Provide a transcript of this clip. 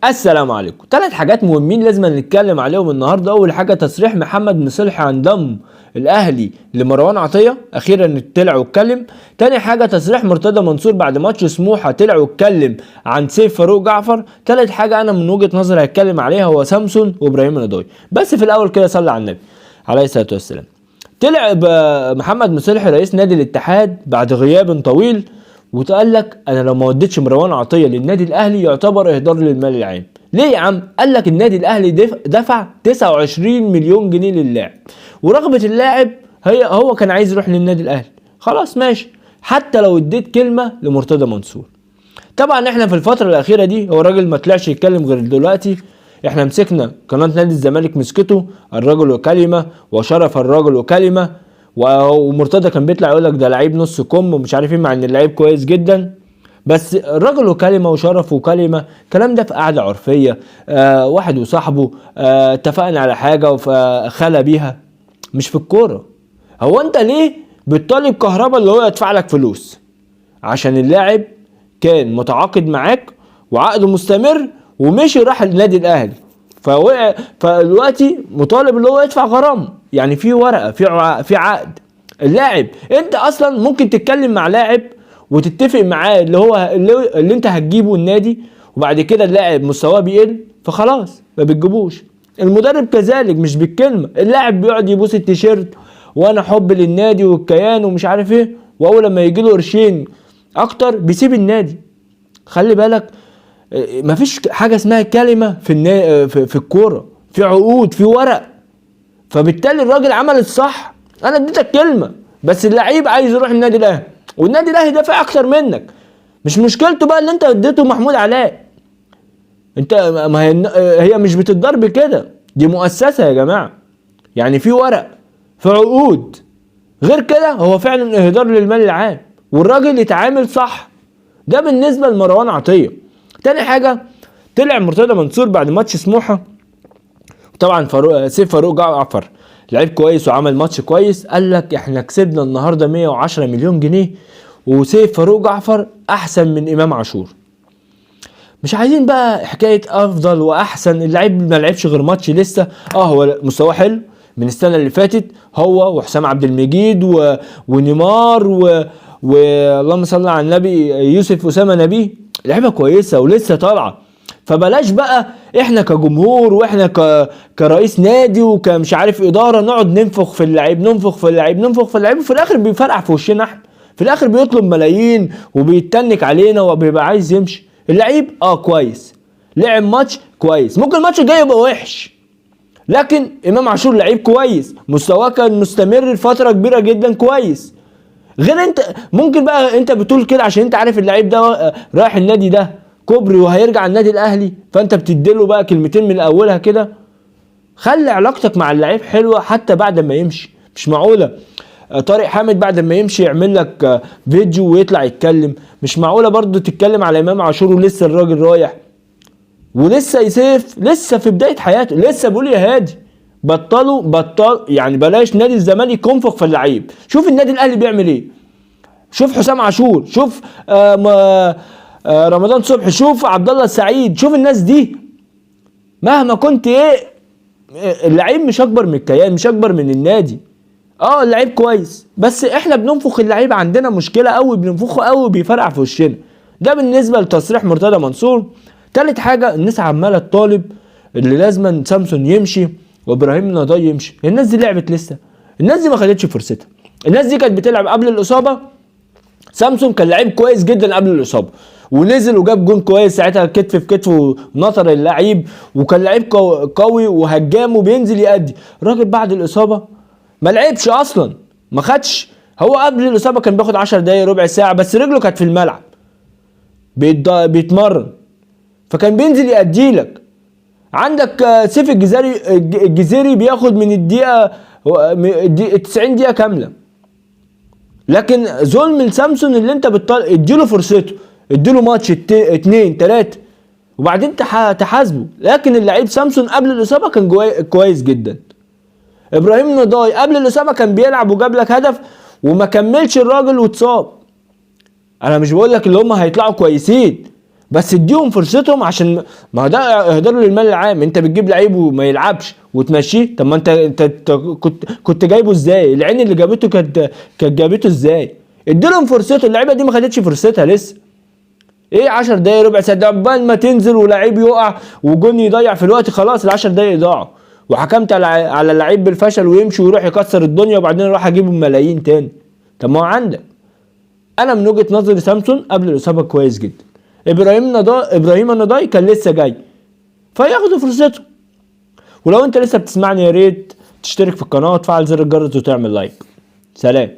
السلام عليكم. ثلاث حاجات مهمين لازم نتكلم عليهم النهارده. اول حاجة تصريح محمد مصلحي عن ضم الاهلي لمروان عطية، اخيرا طلع واتكلم. تاني حاجة تصريح مرتضى منصور بعد ماتش سموحه، طلع واتكلم عن سيف فاروق جعفر. تالت حاجة انا من وجهه نظري هتكلم عليها هو سامسون وابراهيم نداي. بس في الاول كده صلي على النبي عليه الصلاة والسلام. طلع محمد مصلحي رئيس نادي الاتحاد بعد غياب طويل وتقال لك انا لو ما وديتش مروان عطية للنادي الاهلي يعتبر اهدار للمال العام. ليه يا عم؟ قال لك النادي الاهلي دفع 29 مليون جنيه للاعب، ورغبه اللاعب هي هو كان عايز يروح للنادي الاهلي. خلاص ماشي، حتى لو اديت كلمة لمرتضى منصور. طبعا احنا في الفترة الاخيرة دي هو الراجل ما طلعش يتكلم غير دلوقتي. احنا مسكنا قناة نادي الزمالك، مسكته الرجل وكلمه وشرف الرجل وكلمه، ومرتضى كان بيطلع يقول لك ده لعيب نص كم ومش عارف ايه، مع ان اللعيب كويس جدا، بس الرجل وكلمه وشرف وكلمه. الكلام ده في قعدة عرفية، واحد وصاحبه، اتفقنا على حاجة فخلى بيها، مش في الكورة. هو انت ليه بتطالب كهربا اللي هو يدفع لك فلوس؟ عشان اللاعب كان متعاقد معاك وعقده مستمر ومشي راح النادي الاهلي، فوقع، فدلوقتي مطالب اللي هو يدفع غرامة. يعني في ورقة، في عقد اللاعب. انت اصلا ممكن تتكلم مع لاعب وتتفق معاه اللي هو اللي انت هتجيبه النادي، وبعد كده اللاعب مستواه بيقل فخلاص ما بتجيبوش. المدرب كذلك، مش بالكلمة، اللاعب بيقعد يبوس التيشيرت وانا حب للنادي والكيان ومش عارف ايه، واول لما يجي له قرشين اكتر بيسيب النادي. خلي بالك، مفيش حاجة اسمها كلمة في الكورة، في عقود، في ورق. فبالتالي الراجل عمل الصح، انا اديتك كلمة، بس اللعيب عايز يروح النادي الاهلي والنادي الاهلي دافع اكتر منك، مش مشكلته بقى اللي انت اديته محمود علاء. انت ما هي مش بتتضرب كده، دي مؤسسة يا جماعة، يعني في ورق، في عقود. غير كده هو فعلا اهدار للمال العام، والراجل يتعامل صح. ده بالنسبة لمروان عطية. تاني حاجة طلع مرتضى منصور بعد ماتش سموحه، طبعا سيف فاروق جعفر لعيب كويس وعمل ماتش كويس، قال لك احنا كسبنا النهارده 110 مليون جنيه وسيف فاروق جعفر احسن من امام عاشور. مش عايزين بقى حكاية افضل واحسن، اللعيب ما لعبش غير ماتش لسه، هو مستواه حلو من السنة اللي فاتت، هو وحسام عبد المجيد ونيمار واللهم صل على النبي يوسف اسامة نبيه، لعيبة كويسة ولسه طالعه. فبلاش بقى احنا كجمهور واحنا كرئيس نادي وكمش عارف ادارة نقعد ننفخ في اللعيب، ننفخ في اللعيب، ننفخ في اللعيب، وفي الاخر بيفرقع في وشنا احنا، في الاخر بيطلب ملايين وبيتنك علينا وبيبقى عايز يمشي. اللعيب كويس، لعب ماتش كويس، ممكن الماتش الجاي يبقى وحش، لكن امام عاشور لعيب كويس، مستواه كان مستمر لفترة كبيرة جدا كويس. غير انت ممكن بقى انت بتقول كده عشان انت عارف اللعيب ده رايح النادي ده كوبري وهيرجع النادي الاهلي، فانت بتديله بقى كلمتين من اولها كده. خلي علاقتك مع اللعيب حلوة حتى بعد ما يمشي. مش معقولة طارق حامد بعد ما يمشي يعمل لك فيديو ويطلع يتكلم، مش معقولة برضو تتكلم على امام عاشور ولسه الراجل رايح ولسه يسيف لسه في بداية حياته، لسه بيقول يا هادي. بطلوا بطل، يعني بلاش نادي الزمالك ينفخ في اللعيب. شوف النادي الاهلي بيعمل ايه، شوف حسام عاشور، شوف رمضان صبحي، شوف عبد الله السعيد، شوف الناس دي. مهما كنت ايه، اللعيب مش اكبر من الكيان، مش اكبر من النادي. اللعيب كويس، بس احنا بننفخ اللعيب، عندنا مشكلة قوي، بننفخه قوي بيفرقع في وشنا. ده بالنسبة لتصريح مرتضى منصور. تالت حاجة، الناس عماله تطالب اللي لازما سامسون يمشي وابراهيم نضاي يمشي. الناس دي لعبت لسه، الناس دي ما خدتش فرصتها، الناس دي كانت بتلعب قبل الاصابة. سامسون كان لعيب كويس جدا قبل الاصابة، ونزل وجاب جون كويس ساعتها، كتف في كتف ونطر اللعيب، وكان لعيب قوي وهجام وبينزل يأدي. الراجل بعد الاصابة ما لعبش اصلا، ما خدش. هو قبل الاصابة كان بياخد 10 دقايق ربع ساعة، بس رجله كانت في الملعب بيتمرن، فكان بينزل يأدي لك. عندك سيف الجزيري بياخد من الدقيقة 90 دقيقة كاملة. لكن ظلم لسامسون اللي انت اديله فرصته، اديله ماتش 2 3 وبعدين تحاسبه. لكن اللعيب سامسون قبل الاصابة كان كويس جدا. ابراهيم نضاي قبل الاصابة كان بيلعب وجاب لك هدف وما كملش الراجل واتصاب. انا مش بقول لك اللي هم هيطلعوا كويسين، بس اديهم فرصتهم، عشان ما ده اهدار للمال العام. انت بتجيب لعيب وما يلعبش وتمشيه، طب ما انت كنت جايبه ازاي؟ العين اللي جابته كانت جابته ازاي؟ اديلهم فرصته، اللعيبة دي ما خدتش فرصتها لسه. ايه 10 دقايق ربع ساعة ده عقبال ما تنزل ولاعيب يقع وجون يضيع في الوقت، خلاص ال 10 دقايق ضاعوا، وحكمت على اللعيب بالفشل ويمشي ويروح يكسر الدنيا، وبعدين يروح اجيبه ملايين تاني. طب ما هو عندك. انا من وجهه نظري سامسون قبل الاصابة كويس جدا، ابراهيم النداي كان لسه جاي، فياخدوا فرصته. ولو انت لسه بتسمعني يا ريت تشترك في القناة وتفعل زر الجرس وتعمل لايك. سلام.